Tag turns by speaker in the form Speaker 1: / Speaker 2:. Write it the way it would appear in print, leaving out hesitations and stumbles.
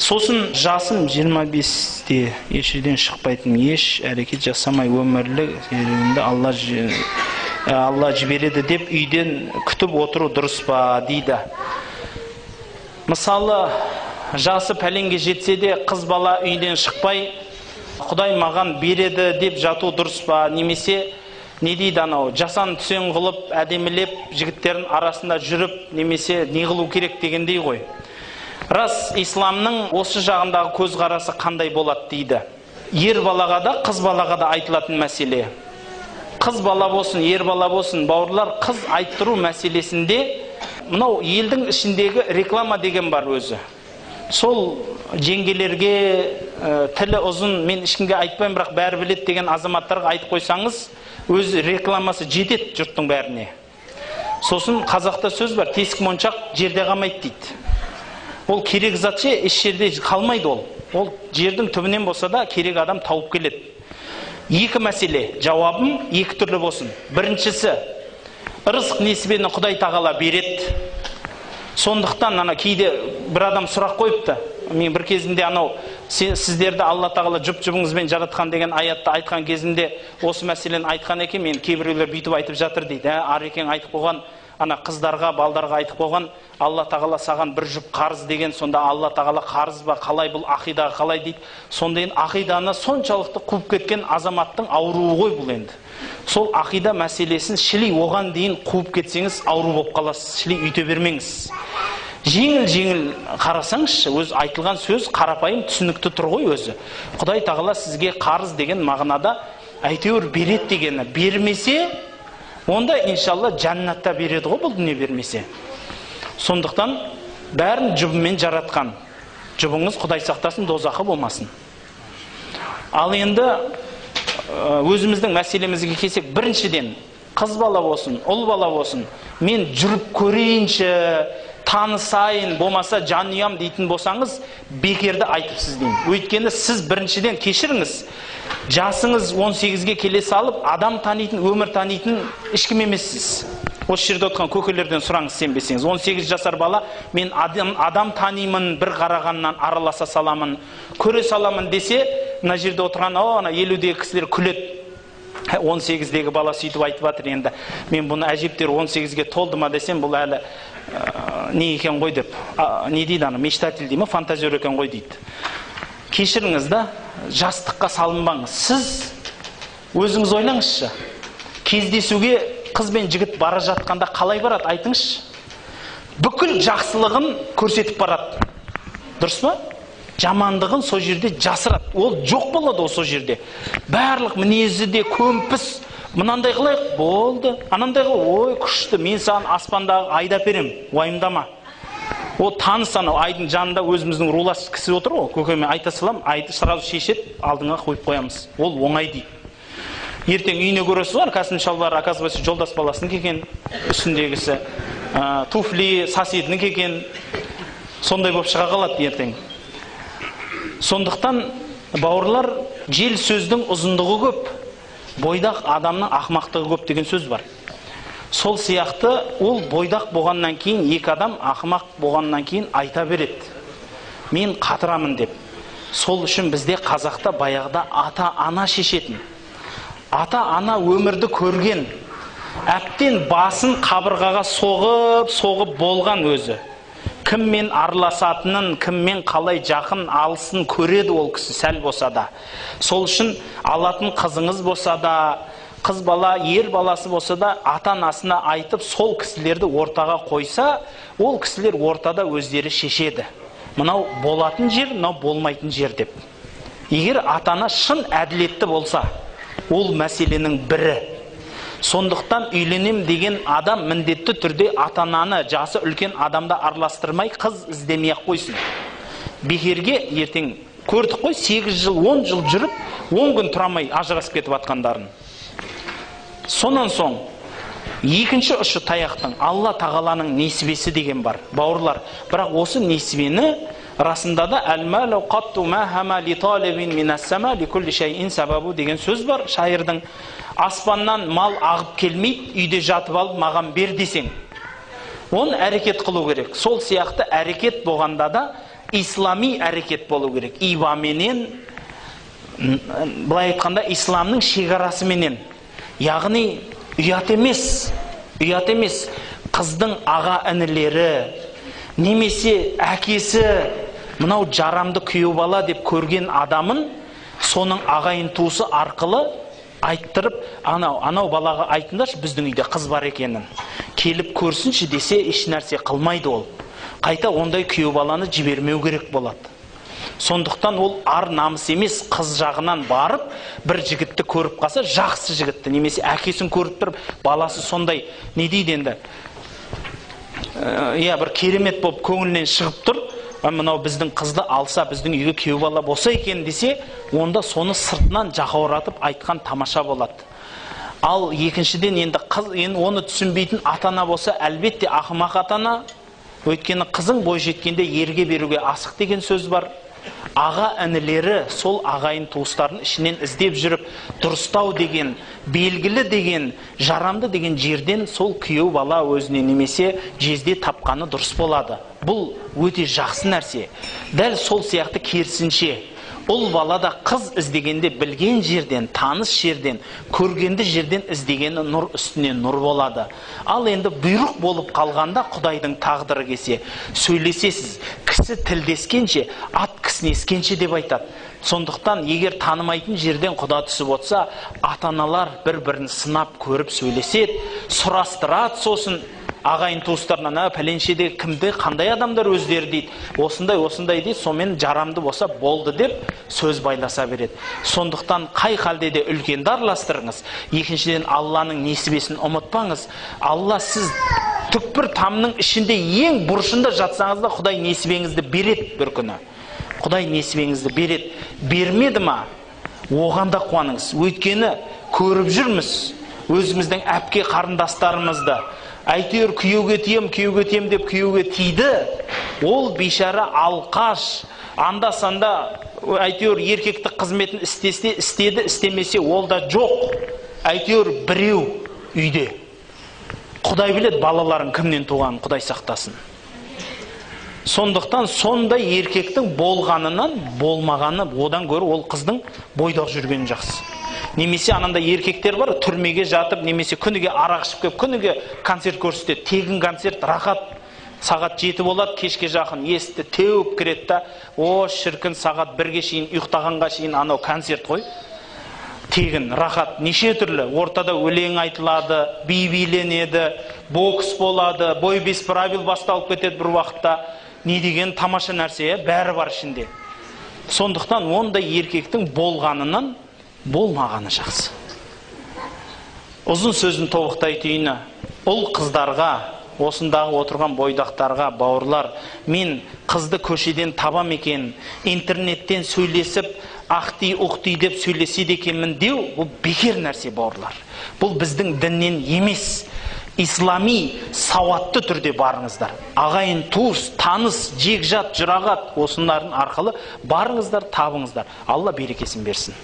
Speaker 1: Сосын жасым 25-те, еш жерден шықпайтын, еш әрекет жасамай өмірлік жерімді Алла жібереді деп үйден күтіп отыру дұрыс па дейді. Мысалы, жасы пәленге жетсе де қыз бала үйден шықпай Құдай маған береді деп жату дұрыс па? Немесе не дейді анау, жасан түсен қылып, әдемілеп жігіттердің арасында жүріп, немесе не қылу керек дегендей ғой. Рас, исламның осы жағындағы көзқарасы қандай болады дейді. Ер балаға да, қыз балаға да айтылатын мәселе. Қыз бала болсын, ер бала болсын, бауырлар, қыз айттыру мәселесінде мынау елдің ішіндегі реклама деген бар өзі. Сол жеңгелерге тілі ұзын, мен ешкімге айтпаймын, бірақ бәрі біледі деген азаматтарға айтып қойсаңыз, өз рекламасы жетеді жұрттың бәріне. Сосын қазақта сөз бар, тесік моншақ жерде қалмайды дейді. Ол керек зат ше, еш жерде қалмайды ол. Ол жердің түбінен болса да керек адам тауып келеді. Екі мәселе, жауабым екі түрлі болсын. Біріншісі, ырысқ несібені Құдай тағала береді. Сондықтан ана кейде бір адам сұрақ қойыпты. Мен бір кезінде анау сіздерді Алла тағала жұп-жұбыңызбен жаратқан деген аятты айтқан кезімде осы мәселені айтқан екен, мен кейбіреулер бүйтіп айтып жатыр дейді. Арекең айтып қойған, ана қыздарға, балдарға айтып қойған, Алла тағала саған бір жұп қарыз деген, сонда Алла тағала қарыз ба, қалай бұл ақидаға қалай дейді. Сонда енді ақиданы соншалықты қуып кеткен азаматтың ауруы ғой бұл енді. Сол ақида мәселесін шіли оған дейін қуып кетсеңіз ауру болып қаласыз, шіли үйте бермеңіз. Жеңіл-жеңіл қарасаңызшы, өз айтылған сөз қарапайым түсінікті тұр ғой өзі. Құдай тағала сізге қарыз деген мағынада әйтеуір береді дегені. Бермесе, онда иншалла жәннатта береді ғой бұл дүние бермесе. Сондықтан бәрін жұбымен жаратқан. Жұбыңыз Құдай сақтасын, дозақы болмасын. Ал енді өзіміздің мәселемізге келсек, біріншіден қыз бала болсын, ұл бала болсын, мен жүріп көрейінші, танысайын, болмаса жанұям дейтін болсаңыз, бекерді айтыпсыз деймін. Өйткені сіз біріншіден кешіріңіз, жасыңыз 18-ге келе салып, адам танитын, өмір танитын ешкім емессіз. Осы жерде отырған көкелерден сұраңыз сенбесеңіз. 18 жасар бала, мен адам танимын, бір қарағаннан араласа саламын, көре саламын десе, мына жерде отырған, ана 50-дегі кісілер күледі. 18-дегі бала сөйтіп айтып жатыр енді. Мен бұны әжептәуір 18-ге толды ма десем, бұл әлі не екен ғой деп. Не дейді ана, мечтатель дейді ма, фантазер екен ғой дейді. Кешіріңіз да, жастыққа салынбаңыз. Сіз өзіңіз ойлаңызшы. Кездесуге қыз бен жігіт бара жатқанда қалай барады, айтыңызшы. Бүкіл жақсылығын көрсетіп барады. Дұрыс па? Жамандығын сол жерде жасырады. Ол жоқ болады ол сол жерде. Барлық мінезі де көмпіс. Мынандай қылайық, болды. Анандай қыл, ой, күшті, мен саған аспандағы айды әперем, уайымдама. Ол таныс анау айдың жанында өзіміздің рулас кісі отыр ғой, көкеме айта салам, айды сразу шешеді, алдыңа қойып қоямыз. Ол оңай дейді. Ертең үйіне көресіз ғой, костюм шалбары, оказывается, жолдас баласының екен, үстіндегісі, туфли соседінікі екен, сондай болып шыға қалады ертең. Сондықтан бауырлар, жел сөздің ұзындығы көп, бойдақ адамның ақымақтығы көп деген сөз бар. Сол сияқты ол бойдақ болғаннан кейін, екі адам ақымақ болғаннан кейін айта береді. Мен қатырамын деп. Сол үшін бізде қазақта баяғыда ата-ана шешетін. Ата-ана өмірді көрген, әбден басын қабырғаға соғып болған өзі. Кіммен араласатынын, кіммен қалай жақын алысын көреді ол кісі сәл болса да. Сол үшін алатын қызыңыз болса да, қыз бала, ер баласы болса да, ата-анасына айтып, сол кісілерді ортаға қойса, ол кісілер ортада өздері шешеді. Мынау болатын жер, мынау болмайтын жер деп. Егер ата-ана шын әділетті болса, ол мәселенің бірі. Сондықтан үйленем деген адам міндетті түрде ата-ананы, жасы үлкен адамды араластырмай қыз іздемей ақ қойсын. Бекерге ертең көрдік қой, 8 жыл, 10 жыл жүріп, 10 күн тұрамай ажырасып кетіп атқандарын. Сонан соң екінші ұшы таяқтың Алла тағаланың несібесі деген бар, бауырлар. Бірақ осы несібені расында да әл-мәлу қатту ма хама ли талибин минас-сама ли кулли шайин сабабу деген сөз бар шайырдың. Аспаннан мал ағып келмейді, үйде жатып алып маған бер десең. Оны әрекет қылу керек. Сол сияқты әрекет болғанда да ислами әрекет болу керек. Ибаменен, былай айтқанда, исламның шекарасыменен. Яғни ұят емес, ұят емес қыздың аға інілері немесе әкесі мынау жарамды күйеу бала деп көрген адамын соның ағайын туысы арқылы айттырып, анау балаға айтыңдаршы біздің үйде қыз бар екенін, келіп көрсінші десе, еш нәрсе қылмайды ол. Қайта ондай күйеу баланы жібермеу керек болады. Сондықтан ол ар намыс емес, қыз жағынан барып бір жігітті көріп қалса, жақсы жігітті, немесе әкесін көріп тұрып, баласы сондай, не дейді енді, иә, бір керемет болып көңілінен шығып тұр, мынау біздің қызды алса, біздің үйге күйеу бала болса екен десе, онда соны сыртынан жақауратып айтқан тамаша болады. Ал екіншіден енді қыз, енді оны түсінбейтін ата-ана болса, әлбетте ақымақ ата-ана, өйткені қызың бой жеткенде ерге беруге асық деген сөз бар. Аға інілері сол ағайын туыстарын ішінен іздеп жүріп, дұрыстау деген, белгілі деген, жарамды деген жерден сол күйеу бала өзіне немесе жезде тапқаны дұрыс болады. Бұл өте жақсы нәрсе. Дәл сол сияқты керісінше, ұл бала да қыз іздегенде білген жерден, таныс жерден, көргенді жерден іздегені нұр үстіне нұр болады. Ал енді бұйрық болып қалғанда Құдайдың тағдыры келсе, сөйлесесіз, кісі тілдескенше, ат кісінескенше деп айтады. Сондықтан егер танымайтын жерден құда түсіп отырса, ата-аналар бір-бірін сынап көріп сөйлеседі, сұрастырады, сосын ағайын туыстарынан, пәленшеде кімді, қандай адамдар өздері дейді, осындай, осындай дейді, сонымен жарамды болса болды деп сөз байласа береді. Сондықтан қай халде де үлкенді араластырыңыз. Екіншіден, Алланың несібесін ұмытпаңыз. Алла сіз түкпір тамның ішінде ең бұрышында жатсаңыз да Құдай несібеңізді береді бір күні. Құдай несібеңізді береді. Бермеді ма? Оған да қуаныңыз. Өйткені көріп жүрміз өзіміздің әпке қарындастарымызды. Әйтеуір күйеуге тием, күйеуге тием деп күйеуге тиді. Ол бейшара алқаш, анда-санда әйтеуір еркектік қызметін істесе, істеді, істемесе ол да жоқ. Әйтеуір біреу үйде. Құдай біледі балаларын кімнен туғанын, Құдай сақтасын. Сондықтан сондай еркектің болғанынан болмағаны, одан гөрі ол қыздың бойдақ жүргені жақсы. Немесе анандай еркектер бар, түрмеге жатып, немесе күніге арақ ішіп келіп, күніге концерт көрсетеді. Тегін концерт, рахат. Сағат 7 болады, кешке жақын есікті теуіп кіреді да, о шіркін, сағат 1-ге шейін ұйықтағанға шейін анау концерт қой. Тегін, рахат, неше түрлі. Ортада өлең айтылады, би биленеді, бокс болады, бой без правил басталып кетеді бір уақытта. Не деген тамаша нәрсе, бәрі бар ішінде. Сондықтан ондай еркектің болғанынан болмағаны жақсы. Ұзын сөзін тобықтай түйіні, ұл қыздарға, осындағы отырған бойдақтарға, бауырлар, мен қызды көшеден табам екен, интернеттен сөйлесіп, ақти, ұқти деп сөйлеседі екенмін деу, бұл бекер нәрсе, бауырлар. Бұл біздің діннен емес. Ислами сауатты түрде барыңыздар. Ағайын, туыс, таныс, жекжат, жұрағат, осындардың арқылы барыңыздар, табыңыздар. Алла берекесін берсін.